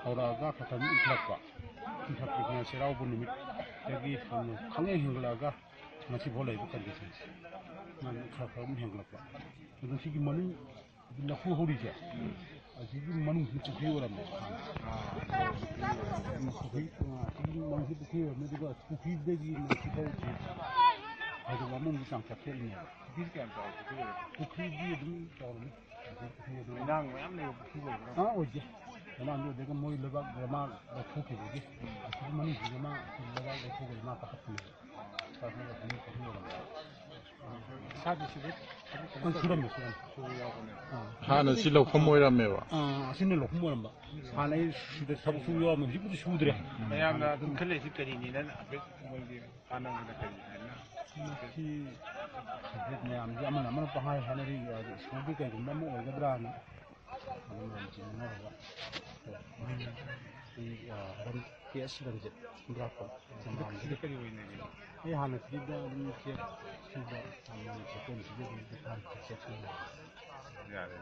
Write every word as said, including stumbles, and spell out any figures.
ꯍꯧꯔꯛꯑꯒ ꯈꯔ ꯈꯔ ꯑꯗꯨꯝ ꯏꯟꯈꯠꯂꯛꯄ, ꯏꯟꯈꯠꯂꯛꯄꯁꯤꯅ ꯆꯩꯔꯥꯎꯕ ꯅꯨꯃꯤꯠꯇꯒꯤ ꯍꯧꯅ ꯈꯪꯍꯦꯟ ꯍꯦꯟꯒꯠꯂꯛꯑꯒ ꯉꯁꯤꯐꯥꯎ ꯂꯩꯕ ꯀꯟꯗꯤꯁꯟꯁꯦ ꯈꯔ ꯈꯔ ꯑꯗꯨꯝ ꯍꯦꯟꯒꯠꯂꯛꯄ꯫ ꯑꯗꯣ ꯁꯤꯒꯤ ꯃꯅꯨꯡ ꯂꯐꯨ ꯍꯧꯔꯤꯁꯦ, ꯑꯁꯤꯒꯤ ꯃꯅꯨꯡꯁꯤ ꯄꯨꯈ꯭ꯔꯤ ꯑꯣꯏꯔꯝꯃꯦ꯫ ꯄꯨꯈ꯭ꯔꯤ, ꯑ, ꯑꯁꯤꯒꯤ ꯃꯅꯨꯡꯁꯤ ꯄꯨꯈ꯭ꯔꯤ ꯑꯣꯏꯔꯝꯃꯦ꯫ ꯑꯗꯨꯒ ꯄꯨꯈ꯭ꯔꯤꯗꯒꯤ ꯃꯁꯤ ꯐꯧꯁꯤ ꯐꯩꯗꯣꯝ ꯑꯃꯃꯨꯛ ꯆꯥꯡ ꯆꯠꯊꯣꯛꯏꯅꯦꯕ꯫ ꯄꯨꯈ꯭ꯔꯤꯁꯤ ꯀꯌꯥꯝ ꯆꯥꯎꯕ ꯄꯨꯈ꯭ꯔꯤ ꯑꯣꯏꯔꯝꯃꯦ? ꯄꯨꯈ꯭ꯔꯤꯗꯤ ꯑꯗꯨꯝ ꯆꯥꯎꯔꯝꯃꯤ꯫ ꯂꯩꯅꯥꯡ ꯃꯌꯥꯝ ꯂꯩꯕ ꯄꯨꯈ꯭ꯔꯤ ꯑꯣꯏꯕ꯭ꯔꯥ? ꯑꯥ, ꯑꯣꯏꯗꯦ꯫ ꯃꯃꯥꯡꯗ ꯑꯣꯏꯗꯦ, ꯃꯣꯏ ꯂꯩꯕꯥꯛ ꯂꯩꯃꯥ ꯂꯧꯊꯣꯛꯈꯤꯕꯒꯤ, ꯑꯁꯤꯒꯤ ꯃꯅꯨꯡꯁꯤꯗ ꯃꯥ ꯂꯩꯕꯥꯛ ꯂꯧꯊꯣꯛꯈ꯭ꯔꯦ, ꯃꯥ ꯀꯥꯈꯠꯄꯅꯦꯕ꯫ ꯀꯥꯈꯠꯂꯒ ꯑꯗꯨꯝ ꯄꯨꯈ꯭ꯔꯤ ꯑꯣꯏꯔꯝꯃꯦ꯫ ꯏꯁꯥꯒꯤ ꯁꯤꯕꯨ ꯊꯕꯛ ꯑꯩꯈꯣꯏ ꯁꯨꯔꯝꯃꯦ, ꯁꯨꯔꯝꯃꯦ꯫ ꯁꯨꯕ ꯌꯥꯎꯕꯅꯦ꯫ ꯑꯥ꯫ ꯍꯥꯟꯅ ꯁꯤ ꯂꯧꯐꯝ ꯑꯣꯏꯔꯝꯃꯦꯕ? ꯑꯥ, ꯑꯁꯤꯅ ꯂꯧꯐꯝ ꯑꯣꯏꯔꯝꯕ꯫ ꯍꯥꯟꯅ ꯑꯩ ꯁꯤꯗ ꯊꯕꯛ ꯁꯨꯕ ꯌꯥꯎꯔꯝꯃꯦ, ꯍꯧꯖꯤꯛꯄꯨꯗꯤ ꯁꯨꯗ꯭ꯔꯦ꯫ ꯃꯌꯥꯝꯅ ꯑꯗꯨꯝ ꯈꯜꯂꯤꯁꯤ ꯀꯔꯤꯅꯤꯅ ꯍꯥꯏꯐꯦꯠ ꯃꯣꯏꯒꯤ ꯀꯥꯟꯅꯕꯗ ꯀꯔꯤ ꯍꯥꯏꯅ? ꯃꯁꯤ ꯍꯧꯖꯤꯛ ꯃꯌꯥꯝꯁꯦ ꯑꯃꯅ ꯑꯃꯅ ꯄꯪꯍꯥꯏ ꯍꯥꯏꯅꯔꯤ, ꯁ꯭ꯀꯨꯜꯒꯤ ꯀꯩꯒꯨꯝꯕ ꯑꯃ ꯑꯣꯏꯒꯗ꯭ꯔꯥꯅ ꯑꯗꯨꯝ ꯌꯥꯝ ꯆꯤꯡꯅꯔꯒ ꯑꯩꯈꯣꯏ, ꯑ, ꯔꯟ-, ꯀꯦ ꯑꯦꯁ ꯔꯟꯖꯤꯠ, ꯈꯨꯟꯗ꯭ꯔꯥꯛꯄꯝ, ꯁꯤꯗ, ꯁꯤꯗ ꯀꯔꯤ ꯑꯣꯏꯅ ꯂꯩꯒꯦ? ꯑꯩ ꯍꯥꯟꯅ ꯁꯤꯗ ꯑꯗꯨꯝ ꯆꯦꯛ ꯁꯨꯕ, ꯍꯥꯟꯅ ꯆꯦꯛꯀꯣꯟ ꯁꯤꯗ ꯑꯗꯨꯝ ꯆꯦꯛ ꯁꯨꯕ꯫ ꯌꯥꯔꯦ꯫